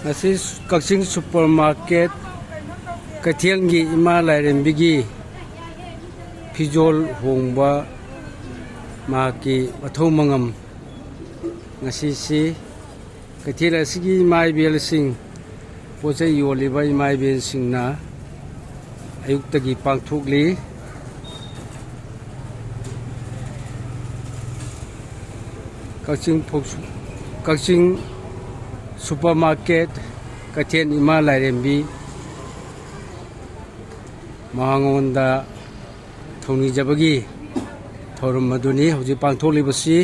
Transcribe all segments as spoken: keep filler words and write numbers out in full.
ꯉꯁꯤ ꯀꯛꯆꯤꯡ super market ꯀꯩꯊꯦꯜꯒꯤ ꯏꯃꯥ ꯂꯥꯏꯔꯦꯝꯕꯤꯒꯤ ꯐꯤꯖꯣꯜ ꯍꯣꯡꯕ ꯃꯍꯥꯛꯀꯤ ꯃꯊꯧ ꯃꯉꯝ, ꯉꯁꯤꯁꯤ ꯀꯩꯊꯦꯜ ꯑꯁꯤꯒꯤ ꯏꯃꯥ ꯏꯕꯦꯜꯁꯤꯡ, ꯄꯣꯠ ꯆꯩ ꯌꯣꯜꯂꯤꯕ ꯏꯃꯥ ꯏꯕꯦꯜꯁꯤꯡꯅ ꯑꯌꯨꯛꯇꯒꯤ ꯄꯥꯡꯊꯣꯛꯂꯤ꯫ ꯀꯛꯆꯤꯡ ꯐꯧ-, ꯀꯛꯆꯤꯡ ꯁꯨꯄꯔ ꯃꯥꯔꯀꯦꯠ ꯀꯩꯊꯦꯜ ꯏꯃꯥ ꯂꯥꯏꯔꯦꯝꯕꯤ ꯃꯉꯣꯟꯗ ꯊꯧꯅꯤꯖꯕꯒꯤ ꯊꯧꯔꯝ ꯑꯗꯨꯅꯤ ꯍꯧꯖꯤꯛ ꯄꯥꯡꯊꯣꯛꯂꯤꯕꯁꯤ꯫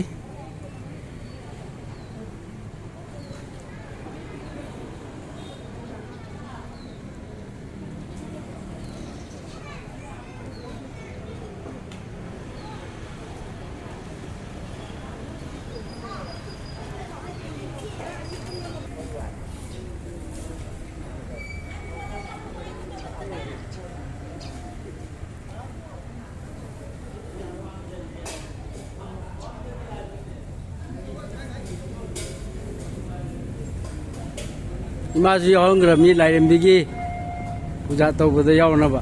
ꯏꯃꯥꯁꯨ ꯌꯥꯎꯍꯟꯈ꯭ꯔꯕꯅꯤ ꯂꯥꯏꯔꯦꯝꯕꯤꯒꯤ ꯄꯨꯖꯥ ꯇꯧꯕꯗ ꯌꯥꯎꯅꯕ꯫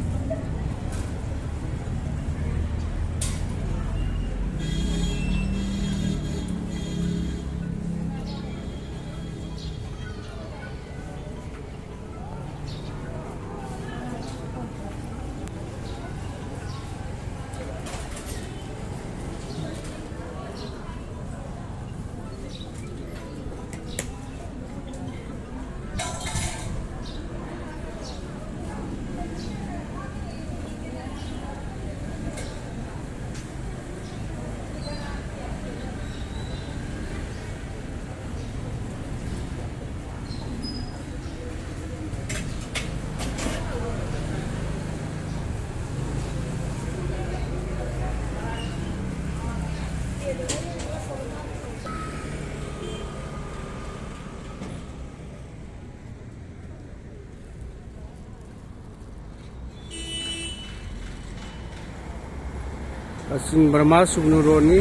ꯀꯛꯆꯤꯡ ꯕꯔꯃꯥ ꯁꯨꯒꯅꯨ ꯔꯣꯗꯅꯤ꯫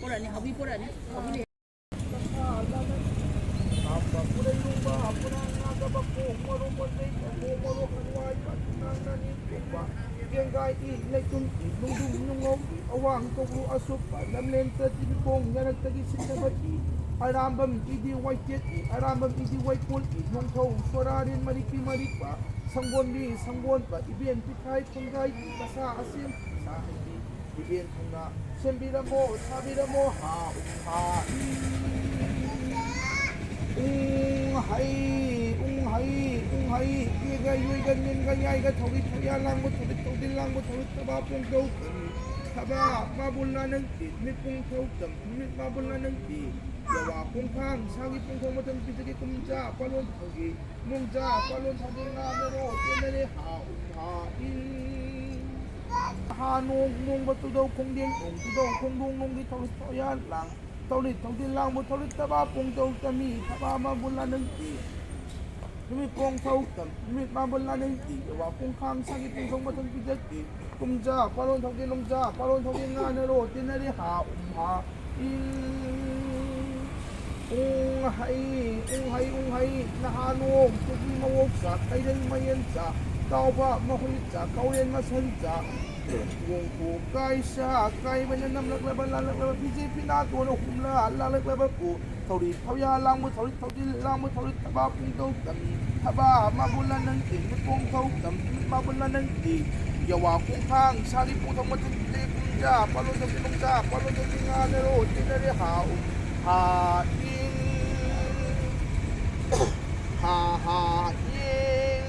ꯄꯨꯔꯛꯑꯅꯤ, ꯍꯥꯎꯕꯤ ꯄꯨꯔꯛꯑꯅꯤ, ꯍꯥꯎꯕꯤ ꯂꯩ꯫ ꯄꯨꯔꯩꯔꯨꯝꯕ, ꯄꯨꯔꯥ ꯉꯥꯒꯕ, ꯀꯣꯡ ꯃꯔꯨ ꯃꯣꯟꯗꯩ, ꯀꯣꯡ ꯃꯔꯨ ꯍꯋꯥꯏ, ꯄꯥꯇꯤ ꯉꯥꯡꯅꯅꯤ ꯄꯦꯡꯕ꯫ ꯀꯦꯡꯒꯥꯏ ꯏ, ꯂꯩꯇꯨꯝ ꯏ, ꯅꯨꯡꯗꯨꯝ ꯅꯨꯡꯉꯧ ꯏ, ꯑꯋꯥꯡ ꯀꯧꯕ꯭ꯔꯨ ꯑꯁꯨꯞꯄ, ꯂꯝꯂꯦꯟ ꯆꯠꯇꯤꯟ ꯈꯣꯡ ꯌꯥꯔꯛꯇꯒꯤ ꯁꯤꯟꯅꯕ ꯏ, ꯑꯔꯥꯝꯕꯝ ꯏꯗꯤ ꯋꯥꯏꯆꯦꯠ ꯏ, ꯑꯔꯥꯝꯕꯝ ꯏꯗꯤ ꯋꯥꯏꯀꯣꯜ ꯏ, ꯅꯣꯡꯊꯧ ꯁꯣꯔꯥꯔꯦꯟ ꯃꯔꯤꯛꯀꯤ ꯃꯔꯤꯛꯄ, ꯁꯪꯒꯣꯟꯕꯤ ꯁꯪꯒꯣꯟꯕ, ꯏꯕꯦꯟ ꯄꯤꯊ꯭ꯔꯥꯏ ꯈꯣꯡꯒꯥꯏ ꯏ, ꯃꯁꯥ ꯑꯁꯦꯝ ꯃꯁꯥ ꯍꯩꯕꯤ, ꯏꯕꯦꯟ ꯊꯧꯅꯥ ꯁꯦꯝꯕꯤꯔꯝꯃꯣ, ꯁꯥꯕꯤꯔꯝꯃꯣ, ꯍꯥ, ꯎꯝ, ꯍꯥ, ꯎꯝ꯫ ꯎꯪ ꯍꯩ, ꯎꯪ ꯍꯩ, ꯎꯪ ꯍꯩ, ꯌꯦꯒ ꯌꯣꯏꯒ ꯅꯦꯟꯒ ꯌꯥꯏꯒ ꯊꯧꯔꯤ ꯊꯧꯌꯥ ꯂꯥꯡꯕ ꯊꯧꯔꯤ ꯊꯧꯗꯤꯜ ꯂꯥꯡꯕ ꯊꯧꯔꯤ ꯊꯕꯥ ꯄꯣꯡꯊꯧ ꯊꯕꯥ ꯃꯥꯕꯨꯜ ꯂꯥꯅꯪ ꯅꯨꯃꯤꯠ ꯄꯣꯡꯊꯧ ꯇꯝ ꯅꯨꯃꯤꯠ ꯃꯥꯕꯨꯜ ꯂꯥꯅꯪ ꯌꯥꯋꯥ ꯈꯣꯡꯊꯥꯡ ꯁꯥꯒꯤ ꯄꯣꯡꯊꯧ ꯃꯊꯪ ꯄꯤꯖꯒꯦ ꯀꯨꯝꯖꯥ ꯄꯥꯂꯣꯟ ꯊꯧꯒꯤ ꯅꯣꯡꯖꯥ ꯄꯥꯂꯣꯟ ꯊꯧꯒꯤ ꯉꯥ ꯃꯔꯣ ꯇꯦꯟꯅꯔꯦ ꯍꯥ ꯎꯝ ꯍꯥ ꯏꯪ ꯍꯥ ꯅꯣꯡ ꯅꯣꯡꯕ ꯇꯨꯗꯧ ꯈꯣꯡꯗꯦꯡ ꯅꯣꯡ ꯇꯨꯗꯧ ꯈꯣꯡꯗꯣꯡ ꯅꯣꯡꯒꯤ ꯊꯧꯔꯤ ꯊꯧꯌꯥ ꯂꯥꯡ ꯊꯧꯔꯤ ꯊꯧꯗꯤ ꯂꯥꯡꯕ ꯊꯧꯔꯤ ꯊꯕꯥ ꯄꯣꯡꯊꯧ ꯇꯝꯃꯤ ꯊꯕꯥ ꯃꯥꯕꯨꯜ ꯂꯥꯅꯪ ꯅꯨꯃꯤꯠ ꯄꯣꯡꯊꯧ ꯇꯝ ꯅꯨꯃꯤꯠ ꯃꯥꯕꯨꯜ ꯂꯥꯅꯩ ꯏ ꯌꯥꯋꯥ ꯈꯣꯡꯊꯥꯡ ꯁꯥꯒꯤ ꯄꯣꯡꯊꯧ ꯃꯊꯪ ꯄꯤꯖꯒꯦ ꯀꯨꯝꯖꯥ ꯄꯥꯂꯣꯟ ꯊꯧꯒꯤ ꯅꯣꯡꯖꯥ ꯄꯥꯂꯣꯟ ꯊꯧꯒꯤ ꯉꯥꯅꯔꯣ ꯇꯤꯟꯅꯔꯦ ꯍꯥ ꯎꯝ ꯍꯥ ꯏꯪ ꯎꯪ ꯍꯩ ꯎꯪ ꯍꯩ ꯎꯪ ꯍꯩ ꯅꯍꯥ ꯅꯣꯡ ꯄꯨꯛꯅꯤꯡ ꯃꯋꯣꯛ ꯆꯥꯛ ꯀꯩꯔꯦꯜ ꯃꯌꯦꯟ ꯆꯥꯛ ꯇꯥꯎꯕ ꯃꯍꯨꯠ ꯆꯥꯛ ꯀꯧꯔꯦꯟ ꯃꯁꯟ ꯆꯥꯛ ꯋꯣꯡꯊꯣꯛ ꯀꯥꯏꯁꯥ ꯀꯥꯏꯕꯅ ꯅꯝꯂꯛꯂꯕ ꯂꯥꯜꯂꯛꯂꯕ ꯐꯤꯖꯦ ꯐꯤꯅꯥ ꯇꯣꯟꯅ ꯍꯨꯝꯂꯥ ꯂꯥꯜꯂꯛꯂꯕ ꯄꯨ ꯊꯧꯔꯤ ꯊꯧꯌꯥ ꯂꯥꯡꯕ ꯊꯧꯔꯤ ꯊꯧꯖꯤꯜ ꯂꯥꯡꯕ ꯊꯧꯔꯤ ꯊꯕꯥ ꯄꯨꯡꯊꯧ ꯇꯝꯃꯤ ꯊꯕꯥ ꯃꯥꯕꯨꯜ ꯂꯥꯅꯪ ꯏ ꯃꯤꯄꯣꯡ ꯊꯧ ꯇꯝ ꯃꯥꯕꯨꯜ ꯂꯥꯅꯪ ꯏ ꯌꯥꯋꯥ ꯈꯣꯡꯊꯥꯡ ꯁꯥꯒꯤ ꯄꯣꯡꯊꯧ ꯃꯊꯪ ꯂꯦ ꯀꯨꯝꯖꯥ ꯄꯥꯂꯣꯟ ꯊꯧꯖꯤꯜ ꯅꯨꯡꯖꯥ ꯄꯥꯂꯣꯟ ꯊꯧꯖꯤꯜ ꯉꯥꯅꯔꯣ ꯇꯤꯟꯅꯔꯦ ꯍꯥ ꯎꯝ ꯍꯥ ꯏꯪ ꯍꯥ ꯍꯥ ꯏꯪ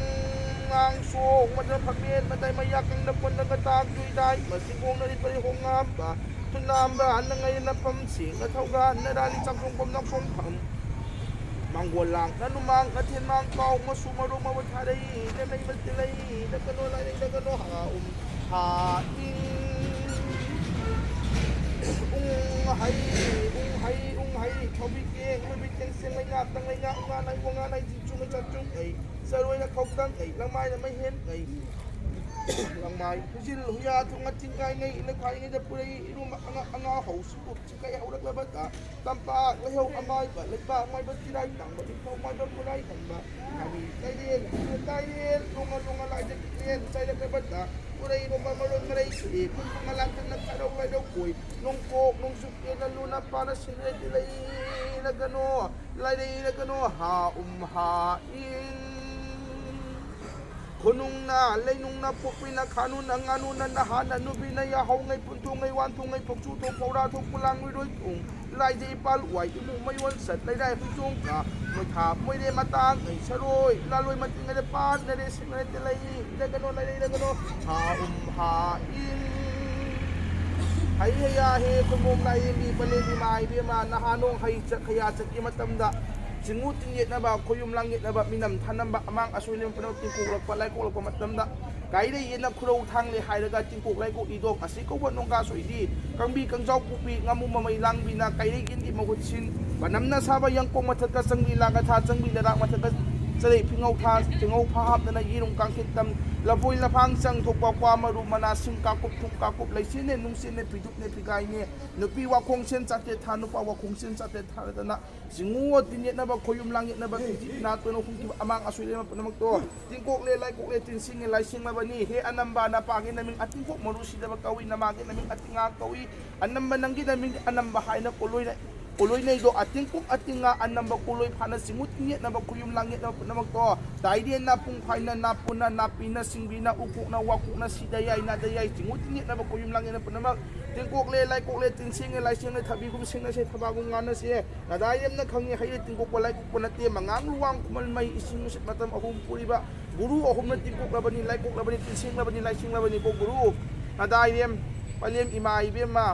ꯉꯥꯡ ꯁꯣꯛ ꯃꯗ ꯐꯛꯃꯦꯟ ꯃꯇꯥꯏ ꯃꯌꯥ ꯀꯪꯅ ꯄꯣꯟꯗꯒ ꯇꯥꯛ ꯇꯨꯏꯗꯥꯏ ꯃꯁꯤꯡ ꯈꯣꯡꯅꯔꯤ ꯄꯔꯤ ꯍꯣꯡꯉꯥꯝꯕ ꯊꯨꯅꯥꯝꯕ ꯅꯉꯩ ꯅꯐꯝ ꯁꯦꯡꯅ ꯊꯧꯒꯥꯟ ꯅꯔꯥꯂꯤ ꯆꯥꯛꯊꯣꯡꯐꯝ ꯅꯥꯎꯊꯣꯡꯐꯝ ꯃꯥꯡꯒꯣꯜ ꯂꯥꯡꯅ ꯅꯨꯃꯥꯡ ꯅꯊꯦꯟ ꯃꯥꯡ ꯀꯥꯎ ꯃꯁꯨ ꯃꯔꯨ ꯃꯃꯨꯠ ꯊꯥꯔꯩ ꯅꯃꯩ ꯃꯇꯤꯂꯩ ꯅꯀꯅꯣ ꯂꯥꯏꯔꯩ ꯅꯀꯅꯣ ꯍꯥꯎ ꯍꯥ ꯏꯪ ꯎꯪ ꯍꯩ ꯎꯪ ꯍꯩ ꯎꯪ ꯍꯩ ꯊꯧꯕꯤ ꯀꯦꯡ ꯂꯨꯕꯤ ꯀꯦꯡ ꯁꯦꯡ ꯂꯩꯉꯥ ꯇꯪ ꯂꯩꯉꯥ ꯎꯉꯥ ꯅꯥꯏ ꯋꯥꯉꯥ ꯅꯥꯏ ꯆꯤꯡꯆꯨ ꯃꯩ ꯆꯥꯆꯨ ꯉꯩ ꯆꯔꯣꯏꯅ ꯈꯧꯇꯪ ꯉꯩ ꯂꯃꯥꯏꯅ ꯃꯩꯍꯦꯟ ꯉꯩ ꯂꯪꯃꯥꯏ ꯍꯨꯖꯤꯜ ꯍꯨꯌꯥ ꯊꯨꯡꯅ ꯆꯤꯡꯒꯥꯏꯉꯩ ꯂꯩꯈꯥꯏꯉꯩꯗ ꯄꯨꯔꯩ ꯏꯔꯨꯝ ꯑꯉꯥ ꯑꯉꯥ ꯍꯧꯁꯨ ꯀꯨꯞꯁꯨ ꯀꯩ ꯍꯧꯔꯛꯂꯕꯗ ꯇꯝꯄꯥꯛ ꯂꯩꯍꯧ ꯑꯃꯥꯏꯕ ꯂꯩꯕꯥꯛ ꯃꯥꯏꯕ ꯆꯤꯔꯥꯏ ꯇꯥꯡꯕ ꯅꯤꯡꯊꯧ ꯃꯥꯏꯕ ꯈꯨꯔꯥꯏ ꯀꯟꯕ ꯀꯥꯃꯤ ꯀꯩꯔꯦꯜ ꯇꯥꯏꯔꯦꯜ ꯅꯣꯡꯉ ꯅꯣꯡꯉ ꯂꯥꯏꯖ ꯀꯤꯔꯦꯜ ꯆꯥꯏꯔꯛꯂꯕꯗ ꯄꯨꯔꯩ ꯅꯣꯡꯃ ꯃꯔꯣꯟ ꯃꯔꯩ ꯁꯨꯛꯏ ꯈꯨꯟ ꯈꯨꯟ ꯃꯂꯥꯟ ꯊꯪꯅ ꯈꯥꯔꯧ ꯂꯥꯏꯔꯧ ꯀꯣꯏ ꯅꯣꯡꯄꯣꯛ ꯅꯣꯡꯆꯨꯞ ꯀꯦꯅ ꯂꯨꯅ ꯄꯥꯅ ꯁꯤꯟꯔꯦ ꯂꯩꯔꯒꯅꯣ ꯂꯥꯏꯔꯩꯔꯒꯅꯣ ꯍꯥ ꯎꯝ ꯍꯥ ꯏꯟ ꯈꯨꯅꯨꯡꯅ ꯂꯩꯅꯨꯡꯅ ꯄꯣꯛꯄꯤꯅ ꯈꯥꯅꯨꯅ ꯉꯥꯅꯨꯅ ꯅꯍꯥꯅ ꯅꯨꯄꯤꯅ ꯌꯥꯍꯧꯉꯩ ꯄꯨꯟꯊꯣꯡꯉꯩ ꯋꯥꯟꯊꯣꯡꯉꯩ ꯐꯧꯆꯨ ꯊꯣꯡ ꯐꯧꯔꯥ ꯊꯣꯡ ꯄꯨꯂꯥꯡ ꯂꯣꯏꯔꯣꯏ ꯊꯣꯡ ꯂꯥꯏꯖꯩ ꯏꯄꯥꯜ ꯋꯥꯏ ꯏꯃꯨꯡ ꯃꯌꯣꯟ ꯁꯠ ꯂꯩꯔꯥꯏ ꯍꯨꯏꯆꯣꯡ ꯀꯥ ꯃꯣꯏꯊꯥ ꯃꯣꯏꯔꯦ ꯃꯇꯥꯡ ꯉꯩ ꯁꯔꯣꯏ ꯂꯥꯂꯣꯏ ꯃꯇꯤꯡ ꯉꯩꯗ ꯄꯥꯠꯅꯔꯦ ꯁꯤꯡꯅꯔꯦ ꯇꯦꯂꯩ ꯏꯔꯒꯅꯣ ꯂꯩꯔꯩꯔꯒꯅꯣ ꯍꯥ ꯎꯝ ꯍꯥ ꯏꯟ ꯍꯩ ꯍꯩꯌꯥ ꯍꯦ ꯈꯨꯃꯣꯝ ꯂꯥꯏꯔꯦꯝꯕꯤ ꯄꯂꯦꯝ ꯏꯃꯥ ꯏꯕꯦꯝꯃ ꯅꯍꯥ ꯅꯣꯡ ꯍꯩ ꯆꯠ ꯈꯌꯥ ꯆꯠꯀꯤ ꯃꯇꯝꯗ ꯆꯤꯡꯉꯨ ꯇꯤꯟ ꯌꯦꯠꯅꯕ ꯈꯣꯌꯨꯝ ꯂꯥꯡ ꯌꯦꯠꯅꯕ ꯃꯤꯅꯝ ꯊꯥꯅꯝꯕ ꯑꯃꯥꯡ ꯑꯁꯣꯏ ꯂꯦꯝ ꯄꯨꯝꯅꯃꯛ ꯇꯤꯡꯀꯣꯛꯂꯛꯄ ꯂꯥꯏꯀꯣꯛꯂꯛꯄ ꯃꯇꯝꯗ ꯀꯥꯏꯔꯩ ꯌꯦꯠꯅ ꯈꯨꯔꯧ ꯊꯥꯡꯂꯦ ꯍꯥꯏꯔꯒ ꯇꯤꯡꯀꯣꯛ ꯂꯥꯏꯀꯣꯛ ꯏꯗꯣꯛ ꯑꯁꯤ ꯀꯧꯕ ꯅꯣꯡꯒꯥ ꯁꯣꯏꯗꯤ ꯀꯥꯡꯕꯤ ꯀꯥꯡꯖꯥꯎ ꯄꯨꯄꯤ ꯉꯥꯃꯨ ꯃꯃꯩ ꯂꯥꯡꯕꯤꯅ ꯀꯥꯏꯔꯩ ꯌꯦꯟꯒꯤ ꯃꯍꯨꯠ ꯁꯤꯟ ꯃꯅꯝꯅ ꯁꯥꯕ ꯌꯥꯡꯀꯣꯡ ꯃꯊꯛꯇ ꯆꯪꯕꯤ ꯂꯥꯡꯒ ꯊꯥ ꯆꯪꯕꯤ ꯂꯩꯔꯥꯛ ꯃꯊꯛꯇ ꯆꯔꯩ ꯐꯤꯉꯧ ꯊꯥ ꯐꯤꯉꯧ ꯐꯥ ꯍꯥꯞꯇꯅ ꯌꯦꯔꯨꯝ ꯀꯥꯡꯈꯤꯠ ꯇꯝ ꯂꯐꯣꯏ ꯂꯐꯥꯡ ꯆꯪ ꯊꯣꯛꯄ ꯀ꯭ꯋꯥ ꯃꯔꯨ ꯃꯅꯥ ꯁꯤꯡ ꯀꯥꯀꯨꯞ ꯊꯨꯝ ꯀꯥꯀꯨꯞ ꯂꯩꯆꯦꯅꯦ ꯅꯨꯡꯆꯦꯅꯦ ꯐꯤꯗꯨꯞꯅꯦ ꯐꯤꯒꯥꯏꯅꯦ ꯅꯨꯄꯤ ꯋꯥꯈꯣꯡ ꯁꯦꯟ ꯆꯥꯇ꯭ꯔꯦꯠ ꯊꯥ ꯅꯨꯄꯥ ꯋꯥꯈꯣꯡ ꯁꯦꯟ ꯆꯥꯇ꯭ꯔꯦꯠ ꯊꯥꯗꯅ ꯆꯤꯡꯉꯨ ꯇꯤꯟ ꯌꯦꯠꯅꯕ ꯈꯣꯌꯨꯝ ꯂꯥꯡ ꯌꯦꯠꯅꯕ ꯇꯤꯟꯊꯤ ꯅꯥ ꯇꯣꯏꯅ ꯍꯨꯝꯈꯤꯕ ꯑꯃꯥꯡ ꯑꯁꯣꯏ ꯂꯩꯔꯝꯕ ꯄꯨꯝꯅꯃꯛꯇꯣ ꯇꯤꯡꯀꯣꯛꯂꯦ ꯂꯥꯏꯀꯣꯛꯂꯦ ꯇꯤꯟꯁꯤꯡꯉꯦ ꯂꯥꯏꯁꯤꯡꯂꯕꯅꯤ꯫ ꯍꯦ ꯑꯅꯝꯕ ꯅꯄꯥꯒꯤ ꯅꯃꯤꯡ ꯑꯇꯤꯡꯀꯣꯛ ꯃꯔꯨ ꯁꯤꯗꯕ ꯀꯧꯏ, ꯅꯃꯥꯒꯤ ꯅꯃꯤꯡ ꯑꯇꯤꯡꯉꯥ ꯀꯧꯏ꯫ ꯑꯅꯝꯕ ꯅꯪꯒꯤ ꯅꯃꯤꯡ ꯑꯅꯝꯕ ꯍꯥꯏꯅ ꯀꯣꯂꯣꯏꯅ ꯀꯣꯂꯣꯏꯅꯩꯗꯣ ꯑꯇꯤꯡꯀꯣꯛ ꯑꯇꯤꯡꯉꯥ ꯑꯅꯝꯕ ꯀꯣꯂꯣꯏ ꯐꯥꯅ ꯆꯤꯡꯉꯨ ꯇꯤꯟ ꯌꯦꯠꯅꯕ ꯈꯣꯌꯨꯝ ꯂꯥꯡ ꯌꯦꯠꯅꯕ ꯄꯨꯝꯅꯃꯛꯇꯣ ꯇꯥꯏꯔꯦꯟꯅ ꯄꯨꯡ ꯐꯥꯏꯅ ꯅꯥꯄꯨꯅ ꯅꯥꯄꯤꯅ ꯁꯤꯡꯕꯤꯅ ꯎꯀꯣꯛꯅ ꯋꯥꯀꯣꯛꯅ ꯁꯤꯗ ꯌꯥꯏ ꯅꯥꯗ ꯌꯥꯏ ꯆꯤꯡꯉꯨ ꯇꯤꯟ ꯌꯦꯠꯅꯕ ꯈꯣꯌꯨꯝ ꯂꯥꯡ ꯌꯦꯠꯅꯕ ꯄꯨꯝꯅꯃꯛ ꯇꯤꯡꯀꯣꯛꯂꯦ ꯂꯥꯏꯀꯣꯛꯂꯦ ꯇꯤꯟꯁꯤꯡꯉꯦ ꯂꯥꯏꯁꯤꯡꯉꯦ ꯊꯕꯤꯒꯨꯝ ꯁꯤꯡꯅꯁꯦ ꯊꯕꯥꯒꯨꯝ ꯉꯥꯅꯁꯦ ꯅꯗꯥꯏꯔꯦꯝꯅ ꯈꯪꯉꯤ ꯍꯩꯔꯦ ꯇꯤꯡꯀꯣꯛꯄ ꯂꯥꯏꯀꯣꯛꯄ ꯅꯠꯇꯦ ꯃꯉꯥꯡ ꯂꯨꯋꯥꯡ ꯈꯨꯃꯟ ꯃꯩ ꯏꯁꯤꯡ ꯅꯨꯡꯁꯤꯠ ꯃꯇꯝ ꯑꯍꯨꯝ ꯄꯨꯔꯤꯕ ꯒꯨꯔꯨ ꯑꯍꯨꯝꯅ ꯇꯤꯡꯀꯣꯛꯂꯕꯅꯤ ꯂꯥꯏꯀꯣꯛꯂꯕꯅꯤ ꯇꯤꯟꯁꯤꯡꯂꯕꯅꯤ ꯂꯥꯏꯁꯤꯡꯂꯕꯅꯤꯀꯣ ꯒꯨꯔꯨ ꯅꯗꯥꯏꯔꯦꯝ ꯄꯂꯦꯝ ꯏꯃꯥ ꯏꯕꯦꯝꯃ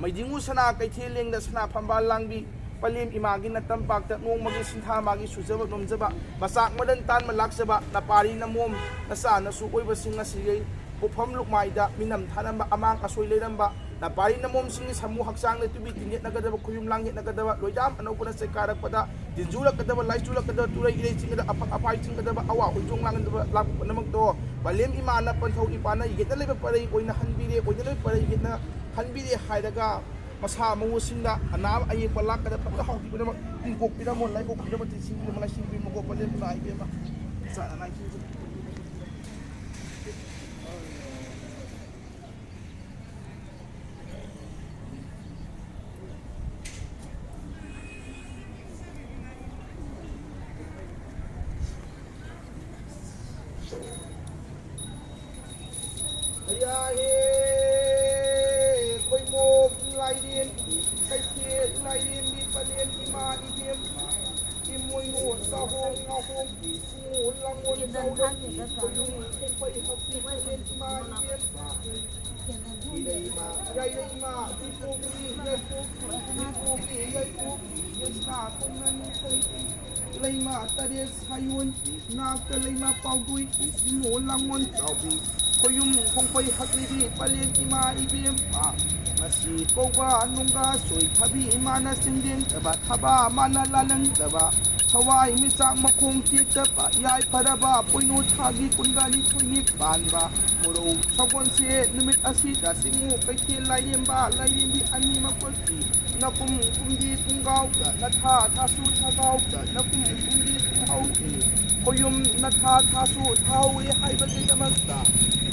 ꯃꯩꯗꯤꯡꯉꯨ ꯁꯅꯥ ꯀꯩꯊꯦꯜ ꯂꯦꯡꯗ ꯁꯅꯥ ꯐꯝꯕꯥꯜ ꯂꯥꯡꯕꯤ ꯄꯂꯦꯝ ꯏꯃꯥꯒꯤ ꯅꯇꯝꯄꯥꯛꯇ ꯅꯣꯡꯃꯒꯤ ꯁꯤꯟꯊꯥ ꯃꯥꯒꯤ ꯁꯨꯖꯕ ꯅꯣꯝꯖꯕ ꯃꯆꯥꯛ ꯃꯔꯟ ꯇꯥꯟꯕ ꯂꯥꯛꯆꯕ ꯅꯄꯥꯔꯤ ꯅꯃꯣꯝ ꯅꯆꯥ ꯅꯁꯨ ꯑꯣꯏꯕꯁꯤꯡ ꯑꯁꯤꯒꯤ ꯄꯣꯛꯐꯝ ꯂꯨꯛꯃꯥꯏꯗ ꯃꯤꯅꯝ ꯊꯥꯔꯝꯕ ꯑꯃꯥꯡ ꯑꯁꯣꯏ ꯂꯩꯔꯝꯕ ꯅꯄꯥꯔꯤ ꯅꯃꯣꯝꯁꯤꯡꯒꯤ ꯁꯥꯃꯨ ꯍꯛꯆꯥꯡꯗ ꯇꯨꯕꯤ ꯇꯤꯟ ꯌꯦꯠꯅꯒꯗꯕ, ꯈꯨꯌꯨꯝ ꯂꯥꯡ ꯌꯦꯠꯅꯒꯗꯕ, ꯂꯣꯏꯖꯥꯝ ꯑꯅꯧꯕꯅ ꯆꯩꯀꯥꯏꯔꯛꯄꯗ, ꯇꯤꯟꯖꯨꯔꯛꯀꯗꯕ, ꯂꯥꯏꯆꯨꯔꯛꯀꯗꯕ, ꯇꯨꯔꯩ ꯏꯔꯩ ꯆꯤꯡꯒꯗꯕ, ꯑꯐꯛ ꯑꯐꯥꯏ ꯆꯤꯡꯒꯗꯕ, ꯑꯋꯥ ꯍꯣꯏꯖꯣꯡ ꯂꯥꯡꯒꯗꯕ, ꯂꯥꯛꯄ ꯄꯨꯝꯅꯃꯛꯇꯣ ꯄꯂꯦꯝ ꯏꯃꯥꯅ ꯄꯟꯊꯧ ꯏꯄꯥꯅ ꯌꯦꯠꯅ ꯂꯩꯕ ꯄꯔꯩ ꯑꯣꯏꯅ ꯍꯟꯕꯤꯔꯦ, ꯑꯣꯏꯅ ꯂꯩꯕ ꯄꯔꯩ ꯌꯦꯠꯅ ꯍꯟꯕꯤꯔꯦ ꯍꯥꯏꯔꯒ, ꯃꯁꯥ ꯃꯎꯁꯤꯡꯗ ꯑꯅꯥꯕ ꯑꯌꯦꯛꯄ ꯂꯥꯛꯀꯗꯕ ꯐꯠꯇ ꯍꯥꯎꯊꯤꯄꯨꯝꯅꯃꯛ ꯇꯤꯡꯀꯣꯛꯄꯤꯔꯝꯃꯣ, ꯂꯥꯏꯀꯣꯛꯄꯤꯔꯝꯃꯣ, ꯇꯤꯟꯁꯤꯟꯕꯤꯔꯝꯃꯣ, ꯂꯥꯏꯁꯤꯟꯕꯤꯔꯝꯃꯣꯀꯣ, ꯄꯂꯦꯝ ꯏꯃꯥ ꯏꯕꯦꯝꯃ꯫ ꯆꯥꯅꯉꯥꯏꯁꯤꯡꯁꯦ꯫ ꯍꯌꯥꯍꯦ ꯈꯣꯏꯃꯣꯛ ꯂꯥꯏꯔꯦꯝꯕꯤ, ꯀꯩꯊꯦꯜ ꯂꯥꯏꯔꯦꯝꯕꯤ, ꯄꯂꯦꯝ ꯏꯃꯥ ꯏꯕꯦꯝꯃ, ꯏꯃꯣꯏꯅꯨ ꯆꯥꯍꯣꯡ ꯉꯥꯍꯣꯡꯕꯤ, ꯏꯃꯨ ꯂꯥꯡꯉꯣꯟ ꯆꯥꯎꯔꯦꯝꯕꯤ, ꯈꯣꯏꯅꯨꯡ ꯈꯣꯡꯄꯩ ꯍꯛꯄꯤ, ꯄꯂꯦꯝ ꯏꯃꯥ ꯏꯕꯦꯝꯃ꯫ ꯏꯔꯩꯃ, ꯏꯔꯩꯂꯩꯃ, ꯏꯄꯣꯛꯄꯤ, ꯌꯥꯏꯄꯣꯛꯄꯤ, ꯏꯄꯣꯛꯄꯤ, ꯌꯥꯏꯄꯣꯛꯄꯤ, ꯌꯦꯁꯅꯥ ꯀꯧꯅꯅꯨ ꯀꯩ, ꯂꯩꯃ ꯇꯔꯦꯠ ꯁꯥꯌꯣꯟ, ꯅꯥꯛꯇ ꯂꯩꯃ ꯄꯥꯎꯗꯣꯏ, ꯏꯁꯤꯡꯃꯣ ꯂꯥꯡꯉꯣꯟ ꯆꯥꯎꯕꯤ, ꯈꯣꯌꯨꯝ ꯈꯣꯡꯄꯩ ꯍꯛꯂꯤꯕꯤ, ꯄꯂꯦꯟ ꯏꯃꯥ ꯏꯕꯦꯝꯃ, ꯉꯁꯤ ꯀꯧꯕ ꯅꯨꯡꯒꯥ ꯁꯣꯏ ꯊꯕꯤ ꯏꯃꯥꯅ ꯆꯤꯡꯂꯦꯟ ꯇꯕ, ꯊꯕꯥ ꯃꯥꯅ ꯂꯥꯂꯪꯗꯕ, ꯊꯋꯥꯏ ꯃꯤꯆꯥꯛ ꯃꯈꯣꯡ ꯇꯦꯛꯇꯕ, ꯌꯥꯏꯐꯔꯕ ꯄꯣꯏꯅꯨ ꯊꯥꯒꯤ ꯀꯨꯟꯒ ꯅꯤꯊꯣꯏꯅꯤ ꯄꯥꯟꯕ ꯃꯣꯔꯧ ꯁꯒꯣꯜꯁꯦ ꯅꯨꯃꯤꯠ ꯑꯁꯤꯗ ꯆꯤꯡꯉꯨ ꯀꯩꯊꯦꯜ ꯂꯥꯏꯔꯦꯝꯕ ꯂꯥꯏꯔꯦꯝꯕꯤ ꯑꯅꯤꯃꯛ ꯀꯣꯏꯈꯤ꯫ ꯅꯀꯨꯝ ꯀꯨꯝꯕꯤ ꯄꯨꯡꯒꯥꯎꯗ ꯅꯊꯥ ꯊꯥꯁꯨ ꯊꯥꯒꯥꯎꯗ ꯅꯀꯨꯝ ꯀꯨꯝꯕꯤ ꯄꯨꯡꯍꯧꯏ꯫ ꯈꯣꯌꯨꯝ ꯅꯊꯥ ꯊꯥꯁꯨ ꯊꯥꯍꯧꯔꯦ ꯍꯥꯏꯕꯒꯤꯗꯃꯛꯇ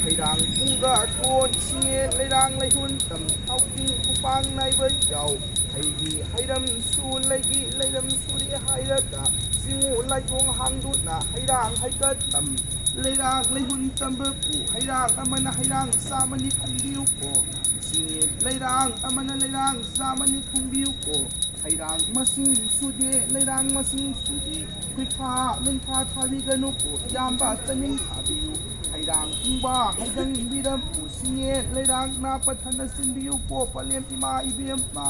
ꯍꯩꯔꯥꯡ ꯄꯨꯡꯒ ꯊꯣꯟ ꯁꯤꯡꯉꯦ ꯂꯩꯔꯥꯡ ꯂꯩꯍꯨꯟ ꯇꯝ ꯊꯥꯎꯈꯤꯡ ꯈꯨꯄꯥꯡ ꯅꯥꯏꯕ ꯌꯥꯎ꯫ ꯍꯩꯒꯤ ꯍꯩꯔꯝꯁꯨ ꯂꯩꯒꯤ ꯂꯩꯔꯝꯁꯨꯔꯦ ꯍꯥꯏꯔꯒ ꯆꯤꯡꯉꯨ ꯂꯥꯏꯊꯣꯡ ꯍꯥꯡꯗꯨꯅ ꯍꯩꯔꯥꯡ ꯍꯩꯀꯠ ꯇꯝ ꯂꯩꯔꯥꯡ ꯂꯩꯍꯨꯟ ꯇꯝꯕꯕꯨ ꯍꯩꯔꯥꯡ ꯑꯃꯅ ꯍꯩꯔꯥꯡ ꯆꯥꯝꯃꯅꯤ ꯈꯟꯕꯤꯌꯨꯀꯣ꯫ ꯆꯤꯡꯉꯦ ꯂꯩꯔꯥꯡ ꯑꯃꯅ ꯂꯩꯔꯥꯡ ꯆꯥꯝꯃꯅꯤ ꯈꯟꯕꯤꯌꯨꯀꯣ꯫ ꯍꯩꯔꯥꯡ ꯃꯁꯤꯡ ꯁꯨꯗꯦ ꯂꯩꯔꯥꯡ ꯃꯁꯤꯡ ꯁꯨꯗꯦ꯫ ꯈꯨꯠꯐꯥ ꯂꯨꯟꯐꯥ ꯊꯥꯕꯤꯒꯅꯨꯀꯣ ꯏꯌꯥꯝꯕ ꯆꯅꯤꯡ ꯊꯥꯕꯤꯌꯨ꯫ ꯍꯩꯔꯥꯡ ꯄꯨꯡꯕ ꯍꯩꯗꯪꯕꯤꯔꯝ ꯄꯨꯁꯤꯡꯉꯦ ꯂꯩꯔꯥꯡ ꯅꯥ ꯄꯠꯊꯅ ꯆꯤꯡꯕꯤꯌꯨꯀꯣ ꯄꯂꯦꯝ ꯏꯃꯥ ꯏꯕꯦꯝꯃ꯫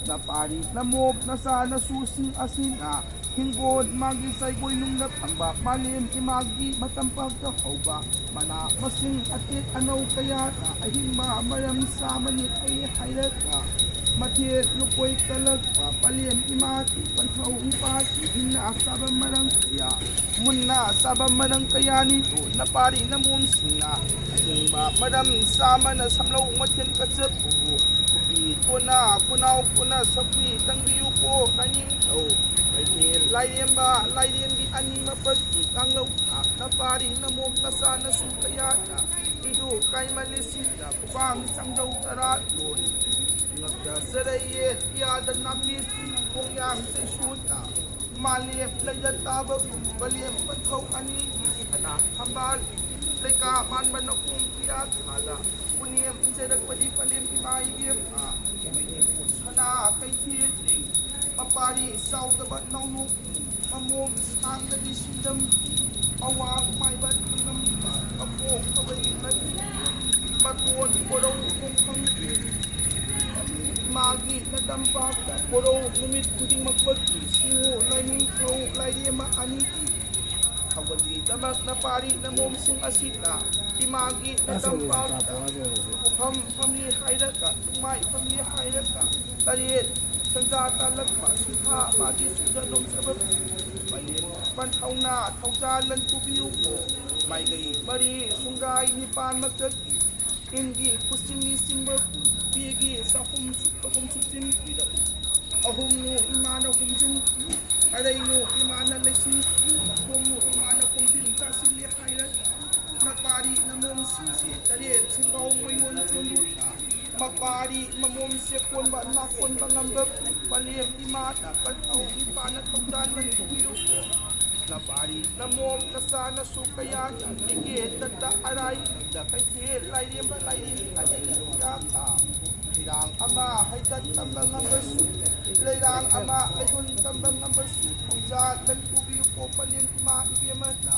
ꯅꯄꯥꯔꯤ ꯅꯃꯣꯝ ꯅꯆꯥ ꯅꯁꯨꯁꯤꯡ ꯑꯁꯤꯅ ꯍꯤꯡꯒꯣꯜ ꯃꯥꯒꯤ ꯁꯩꯒꯣꯏ ꯅꯨꯡꯗ ꯐꯪꯕ ꯃꯥꯂꯦꯝ ꯏꯃꯥꯒꯤ ꯃꯇꯝꯄꯥꯛꯇ ꯍꯧꯕ ꯃꯅꯥ ꯃꯁꯤꯡ ꯑꯇꯦꯛ ꯑꯅꯧ ꯀꯌꯥꯅ ꯑꯍꯤꯡꯕ ꯃꯔꯝ ꯆꯥꯃꯅꯤ ꯑꯩ ꯍꯥꯏꯔꯒ ꯃꯊꯦꯜ ꯂꯨꯀꯣꯏ ꯀꯜꯂꯛꯄ ꯄꯂꯦꯝ ꯏꯃꯥꯒꯤ ꯄꯟꯊꯧ ꯏꯄꯥꯒꯤ ꯍꯤꯡꯅ ꯆꯥꯕ ꯃꯔꯝ ꯀꯌꯥ ꯃꯨꯟꯅ ꯆꯥꯕ ꯃꯔꯝ ꯀꯌꯥꯅꯤꯗꯣ ꯅꯄꯥꯔꯤ ꯅꯃꯣꯝꯁꯤꯡꯅ ꯑꯍꯤꯡꯕ ꯃꯔꯝ ꯆꯥꯃꯅ ꯁꯝꯂꯧ ꯃꯊꯦꯜ ꯀꯠꯆꯕꯕꯨ ꯈꯨꯕꯤ ꯇꯣꯟꯅ ꯈꯨꯅꯥꯎ ꯇꯣꯟꯅ ꯁꯛꯄꯤ ꯇꯪꯕꯤꯌꯨꯀꯣ ꯂꯥꯏꯅꯤꯡꯊꯧ ꯀꯩꯊꯦꯜ ꯂꯥꯏꯔꯦꯝꯕ ꯂꯥꯏꯔꯦꯝꯕꯤ ꯑꯅꯤꯃꯛꯄꯒꯤ ꯀꯥꯡꯂꯧ ꯊꯥꯛꯅ ꯄꯥꯔꯤ ꯅꯃꯣꯝ ꯅꯆꯥꯅꯁꯨ ꯀꯌꯥꯅ ꯏꯗꯨ ꯀꯥꯏꯃꯜꯂꯤꯁꯤꯡꯗ ꯈꯨꯕꯥꯡ ꯆꯪꯖꯧ ꯇꯔꯥ ꯂꯣꯟ ꯉꯛꯇ ꯆꯔꯩꯌꯦ ꯏꯌꯥꯗ ꯅꯥꯄꯤ ꯈꯣꯡꯌꯥꯡ ꯆꯩꯁꯨꯗ ꯃꯥꯂꯦꯝ ꯂꯩꯗ ꯇꯥꯕꯒꯨꯝ ꯄꯂꯦꯝ ꯄꯟꯊꯧ ꯑꯅꯤꯒꯤ ꯁꯅꯥ ꯊꯝꯕꯥꯜ ꯂꯩꯀꯥ ꯃꯥꯟꯕ ꯅꯀꯣꯡ ꯀꯌꯥ ꯊꯥꯗ ꯄꯨꯅꯦꯝ ꯏꯟꯖꯔꯛꯄꯗꯤ ꯄꯂꯦꯝ ꯏꯃꯥ ꯏꯕꯦꯝꯃ ꯁꯅꯥ ꯀꯩꯊꯦꯜ ꯃꯄꯥꯔꯤ ꯆꯥꯎꯗꯕ ꯅꯧꯅꯨ ꯃꯃꯣꯝ ꯁꯥꯡꯗꯗꯤ ꯁꯤꯡꯗꯝ ꯑꯋꯥꯡ ꯃꯥꯏꯕ ꯊꯪꯉꯝꯕ ꯃꯄꯣꯛ ꯀꯋꯩ ꯃꯇꯣꯟ ꯀꯣꯔꯧ ꯈꯣꯡꯐꯝ ꯃꯥꯒꯤ ꯅꯇꯝꯄꯥꯛꯇ ꯀꯣꯔꯧ ꯅꯨꯃꯤꯠ ꯈꯨꯗꯤꯡꯃꯛꯄꯒꯤ ꯁꯤꯡꯉꯨ ꯂꯥꯏꯅꯤꯡꯊꯧ ꯂꯥꯏꯔꯦꯝꯕ ꯑꯅꯤꯒꯤ ꯊꯧꯒꯜꯒꯤꯗꯃꯛ ꯅꯄꯥꯔꯤ ꯅꯃꯣꯝꯁꯤꯡ ꯑꯁꯤꯅ ꯏꯃꯥꯒꯤ ꯅꯇꯝꯄꯥꯛꯇ ꯄꯨꯐꯝ ꯐꯝꯂꯤ ꯍꯥꯏꯔꯒ ꯅꯨꯡꯃꯥꯏ ꯐꯝꯂꯤ ꯍꯥꯏꯔꯒ ꯇꯔꯦꯠ ꯁꯟꯖꯥ ꯇꯥꯜꯂꯛꯄ ꯁꯤꯡꯍꯥ ꯃꯥꯒꯤ ꯁꯨꯗ ꯅꯣꯡꯖꯕ ꯃꯌꯦꯛ ꯄꯟꯊꯧꯅ ꯊꯧꯖꯥꯜ ꯂꯟ ꯄꯨꯕꯤꯌꯨꯀꯣ ꯃꯥꯏꯀꯩ ꯃꯔꯤ ꯁꯨꯡꯒꯥꯏ ꯅꯤꯄꯥꯟ ꯃꯛꯇꯒꯤ ꯏꯟꯒꯤ ꯈꯨꯁꯤꯡꯒꯤ ꯆꯤꯡꯕ ꯄꯤꯒꯤ ꯆꯥꯛꯈꯨꯝ ꯁꯨꯞꯄꯒꯨꯝ ꯁꯨꯞꯆꯤꯟꯕꯤꯔꯛꯎ ꯑꯍꯨꯝꯅꯨ ꯏꯃꯥꯅ ꯍꯨꯝꯖꯤꯟ ꯑꯔꯩꯅꯨ ꯏꯃꯥꯅ ꯂꯩꯁꯤꯟ ꯃꯈꯣꯡꯅꯨ ꯏꯃꯥꯅ ꯈꯣꯡꯖꯤꯟ ꯇꯥꯁꯤꯜꯂꯤ ꯍꯥꯏꯔꯒ ꯅꯄꯥꯔꯤ ꯅꯃꯣꯝꯁꯤꯡꯁꯦ ꯇꯔꯦꯠ ꯁꯦꯡꯒꯥꯎ ꯃꯌꯣꯟ ꯆꯣꯟꯗꯨꯅ ꯃꯄꯥꯔꯤ ꯃꯃꯣꯝꯁꯦ ꯀꯣꯟꯕ ꯅꯥꯀꯣꯟꯕ ꯉꯝꯕ ꯄꯂꯦꯝ ꯏꯃꯥꯅ ꯄꯟꯊꯧ ꯏꯄꯥꯅ ꯊꯧꯖꯥꯜ ꯂꯟꯊꯣꯛꯄꯤꯌꯨ ꯅꯄꯥꯔꯤ ꯅꯃꯣꯝ ꯅꯆꯥꯅꯁꯨ ꯀꯌꯥ ꯌꯥꯝꯂꯤꯒꯦ ꯇꯠꯇ ꯑꯔꯥꯏ ꯀꯩꯊꯦꯜ ꯂꯥꯏꯔꯦꯝꯕ ꯂꯥꯏꯔꯦꯝꯕꯤ ꯑꯅꯤꯅ ꯌꯥꯝꯅ ꯂꯩꯔꯥꯡ ꯑꯃ ꯍꯩꯀꯠ ꯇꯝꯕ ꯉꯝꯕꯁꯨ ꯂꯩꯔꯥꯡ ꯑꯃ ꯂꯩꯍꯨꯟ ꯇꯝꯕ ꯉꯝꯕꯁꯨ ꯊꯧꯖꯥꯜ ꯂꯟ ꯄꯨꯕꯤꯌꯨ ꯀꯣ ꯄꯂꯦꯝ ꯏꯃꯥ ꯏꯕꯦꯝꯃꯅ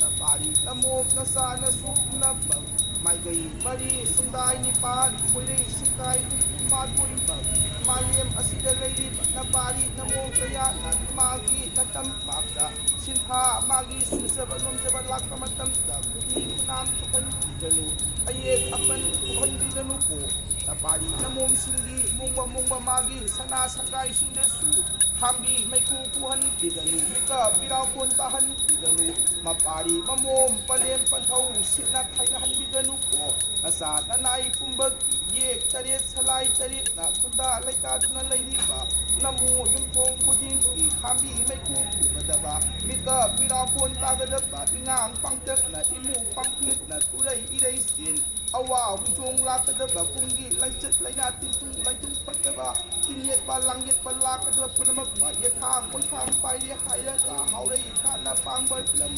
ꯅꯄꯥꯔꯤ ꯅꯃꯣꯝ ꯅꯆꯥꯅꯁꯨ ꯄꯨꯝꯅꯃꯛ ꯃꯥꯏꯀꯩ ꯃꯔꯤ ꯁꯨꯡꯗꯥꯏ ꯅꯤꯄꯥꯟ ꯈꯣꯏꯔꯩ ꯁꯤꯡꯗꯥꯏ ꯍꯨꯝꯐꯨ ꯃꯥꯊꯣꯏꯃꯛ ꯃꯥꯂꯦꯝ ꯑꯁꯤꯗ ꯂꯩꯔꯤꯕ ꯅꯄꯥꯔꯤ ꯅꯃꯣꯝ ꯀꯌꯥꯅ ꯏꯃꯥꯒꯤ ꯅꯇꯝꯄꯥꯛꯇ ꯁꯤꯟꯊꯥ ꯃꯥꯒꯤ ꯁꯨꯖꯕ ꯅꯣꯝꯖꯕ ꯂꯥꯛꯄ ꯃꯇꯝꯗ ꯈꯨꯗꯤ ꯈꯨꯅꯥꯝ ꯊꯣꯛꯍꯟꯕꯤꯒꯅꯨ, ꯑꯌꯦꯠ ꯑꯄꯟ ꯊꯣꯛꯍꯟꯕꯤꯒꯅꯨꯀꯣ꯫ ꯅꯄꯥꯔꯤ ꯅꯃꯣꯝꯁꯤꯡꯒꯤ ꯃꯣꯡꯕ ꯃꯣꯡꯕ ꯃꯥꯒꯤ ꯁꯅꯥ ꯁꯪꯒꯥꯏꯁꯤꯡꯗꯁꯨ ꯊꯥꯝꯕꯤ ꯃꯩꯈꯨ ꯈꯨꯍꯟꯕꯤꯒꯅꯨ, ꯃꯤꯀꯞ ꯃꯤꯔꯥꯎ ꯀꯣꯟ ꯇꯥꯍꯟꯕꯤꯒꯅꯨ꯫ ꯃꯄꯥꯔꯤ ꯃꯃꯣꯝ ꯄꯂꯦꯝ ꯄꯟꯊꯧ ꯁꯤꯠꯅ ꯈꯥꯏꯅꯍꯟꯕꯤꯒꯅꯨꯀꯣ꯫ ꯅꯆꯥ ꯅꯅꯥꯏ ꯄꯨꯝꯕꯒꯤ ꯌꯦꯛ ꯇꯔꯦꯠ ꯁꯂꯥꯏ ꯇꯔꯦꯠꯅ ꯈꯨꯟꯗꯥ ꯂꯩꯇꯥꯗꯨꯅ ꯂꯩꯔꯤꯕ ꯅꯃꯨ ꯌꯨꯝꯊꯣꯡ ꯈꯨꯗꯤꯡꯒꯤ ꯈꯥꯝꯕꯤ ꯃꯩꯈꯨ ꯈꯨꯒꯗꯕ, ꯃꯤꯀꯞ ꯃꯤꯔꯥꯎ ꯀꯣꯟ ꯇꯥꯒꯗꯕ, ꯏꯉꯥꯡ ꯄꯥꯡꯇꯛꯅ ꯏꯃꯨ ꯄꯥꯡꯊꯤꯠꯅ ꯇꯨꯔꯩ ꯏꯔꯩꯁꯤꯟ ꯑꯋꯥ ꯍꯨꯏꯖꯣꯡ ꯂꯥꯛꯀꯗꯕ ꯀꯨꯝꯒꯤ ꯂꯥꯏꯆꯠ ꯂꯥꯏꯅꯥ ꯇꯤꯟꯊꯨꯡ ꯂꯥꯏꯊꯨꯡ ꯐꯠꯇꯕ ꯇꯤꯟꯌꯦꯠꯄ ꯂꯥꯡꯌꯦꯠꯄ ꯂꯥꯛꯀꯗꯕ ꯄꯨꯝꯅꯃꯛ ꯌꯦꯊꯥꯡ ꯃꯣꯏꯊꯥꯡ ꯄꯥꯏꯔꯦ ꯍꯥꯏꯔꯒ ꯍꯥꯎꯔꯩ ꯀꯥꯟꯅ ꯄꯥꯡꯕ ꯂꯝ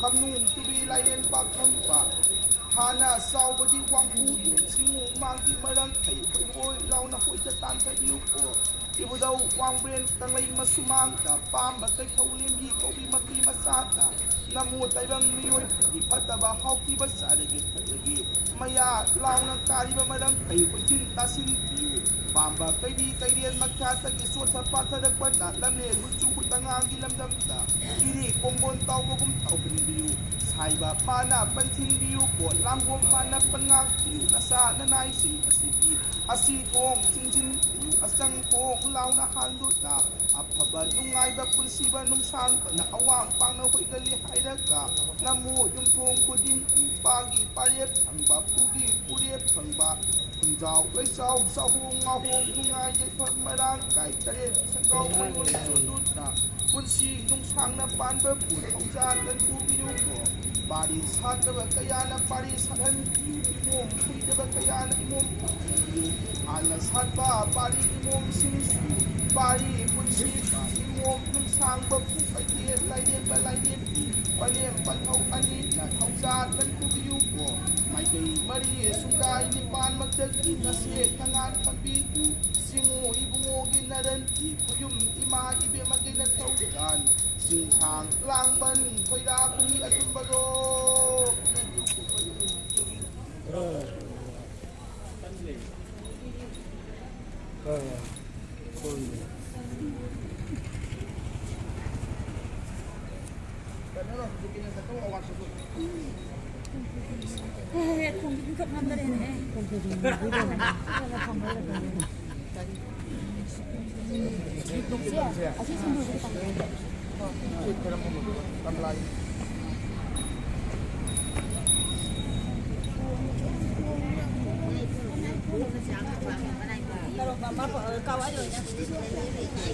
ꯈꯝꯅꯨꯡ ꯇꯨꯕꯤ ꯂꯥꯏꯔꯦꯟ ꯄꯥꯛꯐꯝꯕ ꯍꯥꯟꯅ ꯆꯥꯎꯕꯗꯤ ꯋꯥꯡꯈꯨ ꯆꯤꯡꯉꯨ ꯃꯥꯒꯤ ꯃꯔꯝ ꯍꯩ ꯍꯣꯏ ꯍꯣꯏ ꯂꯥꯎꯅ ꯍꯣꯏꯗ ꯇꯥꯟꯊꯕꯤꯌꯨꯀꯣ꯫ ꯏꯕꯨꯙꯧ ꯋꯥꯡꯕ꯭ꯔꯦꯟ ꯀꯪꯂꯩ ꯃꯁꯨꯃꯥꯡꯗ ꯄꯥꯝꯕ ꯀꯩꯊꯧ ꯂꯦꯝꯕꯤ ꯀꯧꯕꯤ ꯃꯄꯤ ꯃꯆꯥꯗ ꯅꯃꯣ ꯇꯥꯏꯕꯪ ꯃꯤꯑꯣꯏꯕꯒꯤ ꯐꯠꯇꯕ ꯍꯥꯎꯈꯤꯕ ꯆꯥꯔꯒꯦ ꯊꯛꯂꯒꯦ ꯃꯌꯥ ꯂꯥꯎꯅ ꯀꯥꯔꯤꯕ ꯃꯔꯝ ꯑꯩ ꯎꯆꯤꯟ ꯇꯥꯁꯤꯟꯕꯤꯌꯨ꯫ ꯄꯥꯝꯕ ꯀꯩꯕꯤ ꯀꯩꯔꯦꯟ ꯃꯈꯥꯗꯒꯤ ꯆꯣꯠꯊ ꯄꯥꯊꯔꯛꯄꯅ ꯂꯝꯂꯦꯟ ꯃꯆꯨ ꯍꯨꯠꯇ ꯉꯥꯡꯒꯤ ꯂꯝꯗꯝꯗ ꯏꯔꯤ ꯀꯣꯡꯒꯣꯟ ꯇꯥꯎꯕꯒꯨꯝ ꯇꯧꯍꯟꯕꯤꯌꯨ꯫ ꯁꯥꯏꯕ ꯃꯥꯅ ꯄꯟꯊꯤꯟꯕꯤꯌꯨ ꯀꯣ ꯂꯥꯡꯒꯣꯡ ꯃꯥꯅ ꯄꯟꯉꯥꯛꯄꯤꯌꯨ ꯅꯆꯥ ꯅꯅꯥꯏꯁꯤꯡ ꯑꯁꯤꯒꯤ ꯑꯁꯤ ꯊꯣꯡ ꯆꯤꯡꯁꯤꯟꯕꯤꯌꯨ ꯑꯆꯪ ꯊꯣꯡ ꯂꯥꯎꯅ ꯍꯥꯡꯗꯨꯅ ꯑꯐꯕ ꯅꯨꯡꯉꯥꯏꯕ ꯄꯨꯟꯁꯤꯕ ꯅꯨꯡꯁꯥꯡꯕꯅ ꯑꯋꯥꯡ ꯄꯥꯡꯅ ꯍꯣꯏꯒꯜꯂꯤ ꯍꯥꯏꯔꯒ ꯅꯃꯨ ꯌꯨꯝꯊꯣꯡ ꯈꯨꯗꯤꯡꯒꯤ ꯄꯥꯒꯤ ꯄꯥꯔꯦꯞ ꯐꯪꯕ ꯄꯨꯒꯤ ꯄꯨꯔꯦꯞ ꯐꯪꯕ ꯈꯨꯟꯖꯥꯎ ꯂꯩꯆꯥꯎ ꯆꯥꯍꯣꯡ ꯉꯥꯍꯣꯡ ꯅꯨꯡꯉꯥꯏ ꯌꯥꯏꯐ ꯃꯔꯥꯡ ꯀꯥꯏ ꯇꯔꯦꯠ ꯁꯦꯟꯗꯣꯡ ꯃꯌꯣꯟ ꯆꯣꯟꯗꯨꯅ ꯄꯨꯟꯁꯤ ꯅꯨꯡꯁꯥꯡꯅ ꯄꯥꯟꯕ ꯄꯨ ꯊꯧꯖꯥꯜ ꯂꯟ ꯄꯨꯕꯤꯌꯨꯀꯣ꯫ ꯄꯥꯔꯤ ꯁꯥꯠꯇꯕ ꯀꯌꯥꯅ ꯄꯥꯔꯤ ꯁꯥꯠꯍꯟꯕꯤꯌꯨ ꯏꯃꯣꯝ ꯀꯨꯏꯗꯕ ꯀꯌꯥꯅ ꯏꯃꯣꯝ ꯄꯨꯕꯤꯌꯨ꯫ ꯍꯥꯟꯅ ꯁꯥꯠꯄ ꯄꯥꯔꯤ ꯏꯃꯣꯝꯁꯤꯡꯁꯨ ꯄꯥꯔꯤ ꯄꯨꯟꯁꯤꯕ ꯏꯃꯣꯝ ꯅꯨꯡꯁꯥꯡꯕ ꯄꯨ ꯀꯩꯊꯦꯜ ꯂꯥꯏꯔꯦꯝꯕ ꯂꯥꯏꯔꯦꯝꯕꯤ ꯄꯂꯦꯝ ꯄꯟꯊꯧ ꯑꯅꯤꯅ ꯊꯧꯖꯥꯜ ꯂꯟ ꯄꯨꯕꯤꯌꯨꯀꯣ꯫ ꯃꯥꯏꯀꯩ ꯃꯔꯤ ꯁꯨꯡꯗꯥꯏ ꯅꯤꯄꯥꯟꯃꯛꯇꯒꯤ ꯅꯁꯦꯛ ꯅꯉꯥꯟ ꯈꯪꯕꯤꯌꯨ꯫ ꯁꯤꯡꯉꯨ ꯏꯕꯨꯡꯉꯣꯒꯤ ꯅꯔꯟꯗꯤ ꯈꯨꯌꯨꯝ ꯏꯃꯥ ꯏꯕꯦꯝꯃꯒꯤ ꯅꯊꯧꯖꯥꯜ ꯆꯤꯡꯁꯥꯡ ꯂꯥꯡꯕꯟ ꯈꯣꯏꯔꯥ ꯀꯨꯝꯃꯤ ꯑꯆꯨꯝꯕꯗꯣ꯫ ꯀꯔꯣꯝꯕ ꯑꯃ ꯀꯥꯎ ꯑꯩ ꯑꯣꯏꯅ